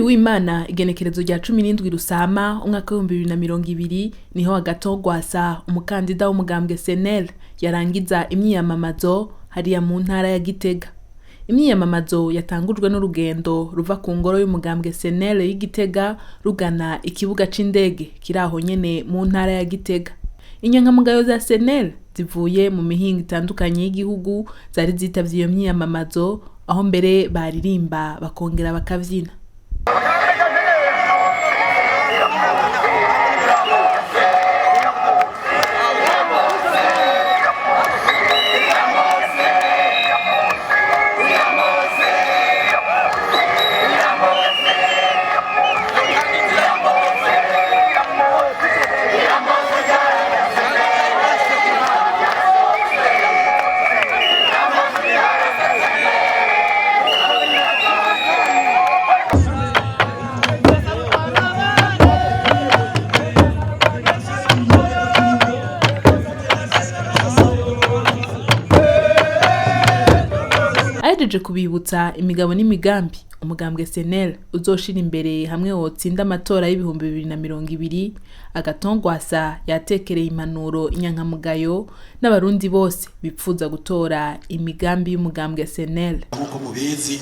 W'Imana igenekerezo rya 17 Rusama umwaka w'2020 niho Agathon Rwasa, umukandida w'umugambwe CNL, yarangiza imyiyamamazo hariya mu ntara ya Gitega. Imyiyamamazo yatangujwe n'urugendo ruva ku ngoro y'umugambwe CNL y'i Gitega rugana ikibuga c'indege kiri aho nyene mu ntara ya Gitega. Inyankamugayo za CNL zivuye mu mihingo itandukanye y'igihugu zari zitavye iyo myiyamamazo, aho mbere baririmba bakongera bakavyina. Ahejeje kubibutsa imigabo n'imigambi umugambwe CNL uzoshira imbere hamwe wotsinda amatora y'2020, Agathon Rwasa yatekereye impanuro inyankamugayo n'abarundi bose bipfuza gutora imigambi y'umugambwe CNL. Nk'uko mubizi,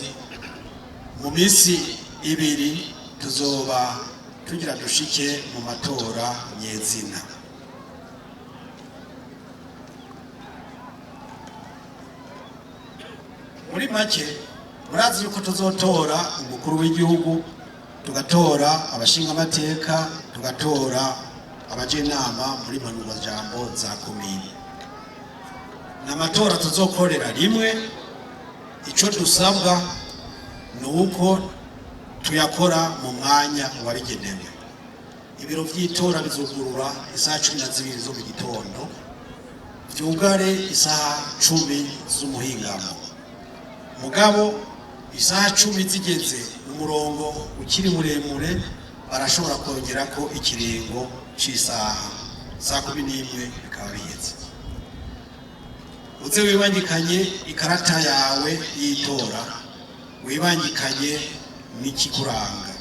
mu minsi ibiri tuzoba tugira dushike mu matora nyezina. Muri make, murazi yuko tuzotora umukuru w'igihugu, tugatora abashingamateka, tugatora abajenama muri mpanurwajambo za komine. Ni amatora tuzokorera rimwe. Ico dusabwa ni uko tuyakora mu mwanya wabigenewe. Ibiro vy'itora bizugurura isaha 12 zo mu gitondo, vyugare isaha 10 z'umuhingamo. Mugabo isaha 10 zigeze, umurongo ukiri muremure, barashobora kongerako ikiringo c'isaha, saa 11 bikaba biheze. Uze wibangikanye ikarata yawe y'itora, wibangikanye n'ikikuranga,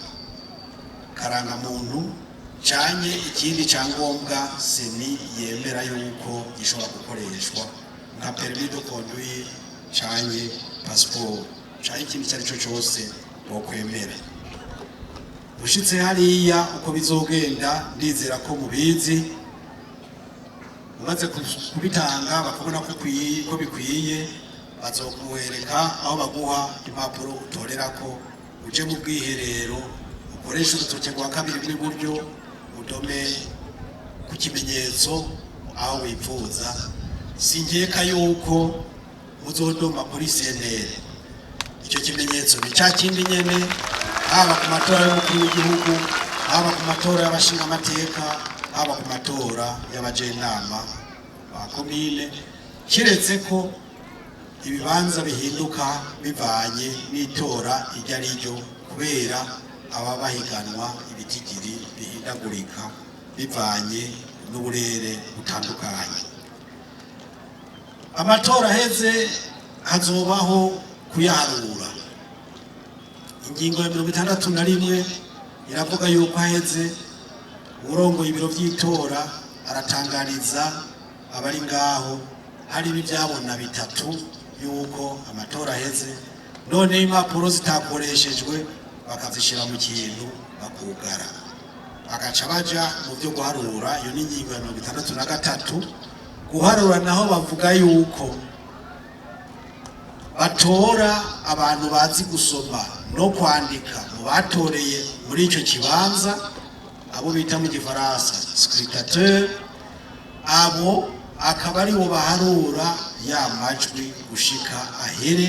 karangamuntu canke ikindi cyangombwa CENI yemera yuko gishobora gukoreshwa, nka permis de conduire canke passeport canke ikindi icyo ari cyo cyose bokwemera. Ushitse hariya, uko bizogenda ndizera ko mubizi. Umaze kubitanga, bakabona ko ko bikwiye, bazokuwereka aho baguha impapuro utorerako, uje mu bwiherero, ukoreshe urutoke rwa kabiri rw'iburyo, udome ku kimenyetso aho wifuza. Singeka yuko muzodoma kuri CNL. Icyo kimenyetso ni cya kindi nyene, haba ku matora y'umukuru w'igihugu, haba ku matora y'abashingamateka, haba ku matora y'abajenama ba komine, kiretse ko ibibanza bihinduka bivanye n'itora iryo ari ryo, kubera aba bahiganwa ibitigiri bihindagurika bivanye n'uburere butandukanye. Amatora aheze, hazobaho kuyaharura. Ingingo ya 61 iravuga yuko aheze, urongoye ibiro by'itora aratangariza abari ngaho, hari ibyabona bitatu, yuko amatora aheze. None impapuro zitakoreshejwe bakazishyira mu kintu, bakugara, bagaca baja mu byo guharura. Iyo ni ingingo ya 63. Guharura naho bavuga yuko batora abantu bazi gusoma no kwandika mu batoreye muri icyo kibanza, abo bita mu gifaransa scrutateur. Abo akaba ari bo baharura ya majwi gushika ahere,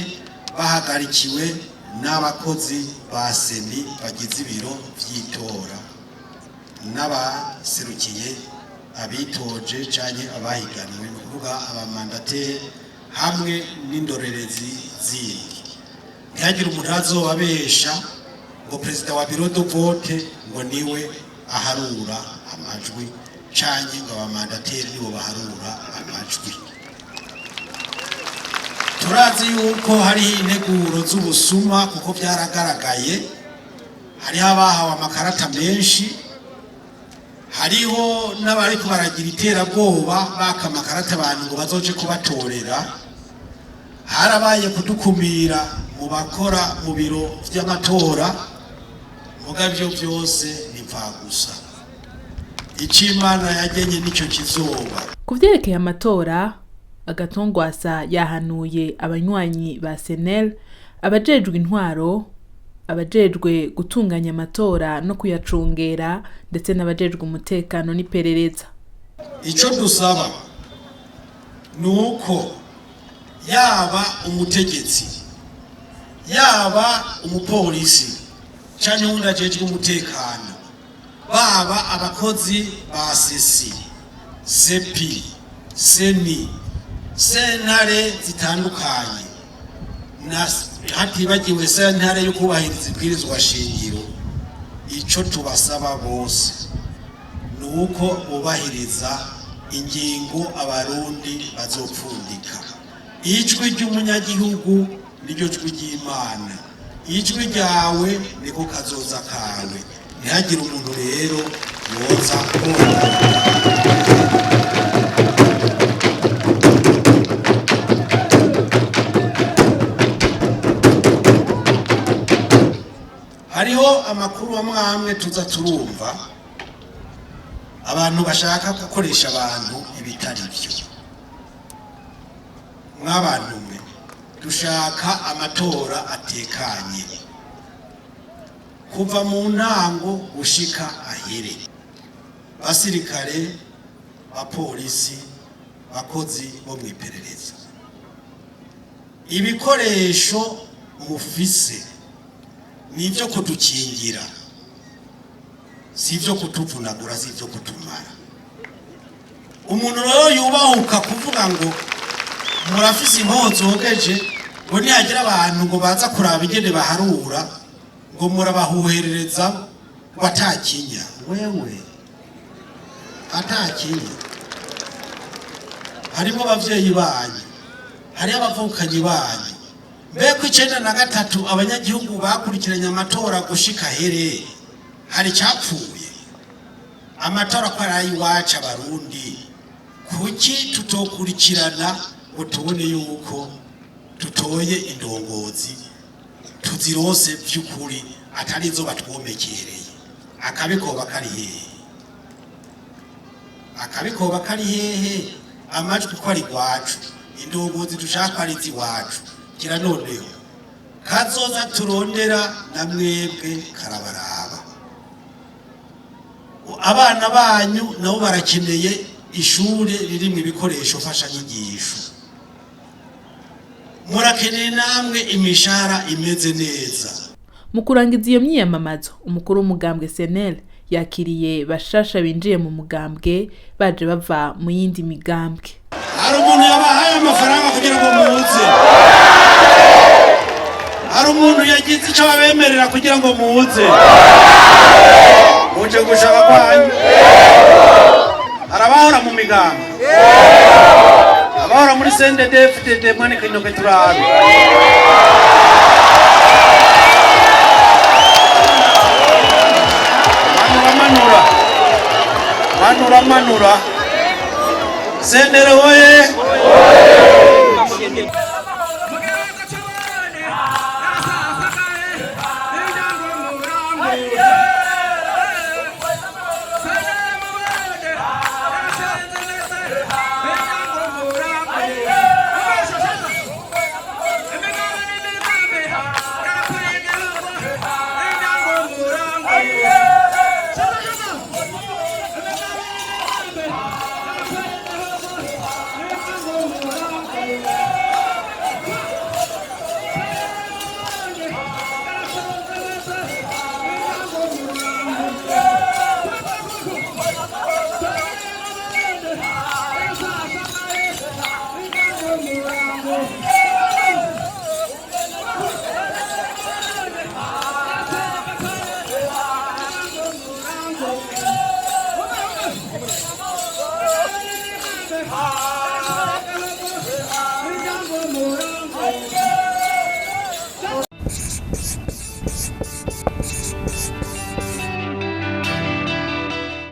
bahagarikiwe n'abakozi ba CENI bagize ibiro vy'itora n'abaserukiye abitoje canke abahiganwe, ni ukuvuga abamandateri, hamwe n'indorerezi zindi. Ntihagire umuntu azobabesha ngo perezida wa bureau de vote ngo niwe aharura amajwi, canke ngo abamandateri nibo baharura amajwi. Turazi yuko hariho integuro z'ubusuma, kuko byaragaragaye. Hariho abahawe amakarata menshi, hariho n'abariko baragira iterabwoba baka amakarata abantu ngo bazoje kubatorera. Harabaye kudukumira mu bakora mu biro vy'amatora, muga ivyo vyose ni mvagusa. Ico Imana yagenye nico kizoba. Ku vyerekeye amatora, Agathon Rwasa yahanuye abanywanyi ba CNL, abajejwe intwaro, abajejwe gutunganya amatora no kuyacungera, ndetse n'abajejwe umutekano n'iperereza. Ico dusaba ni uko yaba umutegetsi, yaba umupolisi canke uwundi ajejwe umutekano, baba abakozi ba CECI, CEPI, CENI, sentare zitandukanye, na hatibagiwe sentare yo kubahiriza ibwirizwa shingiro, ico tubasaba bose ni uko bubahiriza ingingo abarundi bazopfundika. Ijwi ry'umunyagihugu niryo jwi ry'Imana, ijwi ryawe niko kazoza kawe. Ntihagire umuntu rero yoza konona. Hariho amakuru amwe amwe tuza turumva abantu bashaka gukoresha abantu ibitari byo. Mwabantu mwe, dushaka amatora atekanye kuva mu ntango gushika ahere. Basirikare, bapolisi, bakozi bo mw'iperereza, ibikoresho mufise ni ibyo kudukingira, si ibyo kutuvunagura, si ibyo kutumara. Umuntu rero yubahuka kuvuga ngo murafise impuzu zogeje, ngo nihagira abantu ngo baza kuraba ingene baharura, ngo murabahuherereza, ngo atakinya. Wewe atakinya, harimo abavyeyi banyu, hariho abavukanyi banyu. Mbega 93 abanyagihugu bakurikiranye amatora gushika here, hari icyapfuye? Amatora ko ari ay'iwacu abarundi, kuki tutokurikirana ngo tubone yuko tutoye indongozi tuzirose vy'ukuri, atari izo batwomekereye? Akabikoba kari hehe? Akabikoba kari hehe? Amajwi ko ari iwacu, indongozi dushaka ari iz'iwacu. Kira noneho kazoza turondera na mwebwe karabaraba. Abana banyu nabo barakeneye ishure ririmwo ibikoresho mfashanyigisho, murakeneye namwe imishahara imeze neza. Mu kurangiza iyo myiyamamazo, umukuru w'umugambwe CNL yakiriye bashasha binjiye mu mugambwe baje bava mu yindi migambwe. Hari umuntu yabahaye amafaranga kugira ngo muze? Hari umuntu yagize icyo babemerera kugira ngo muze? Muje gushaka kwanyu. Hari abahora mu migambi, abahora muri CNDD-FDD, mwene kinoke turabe. Manura, manura, manura, manura. CNL oye! Ah!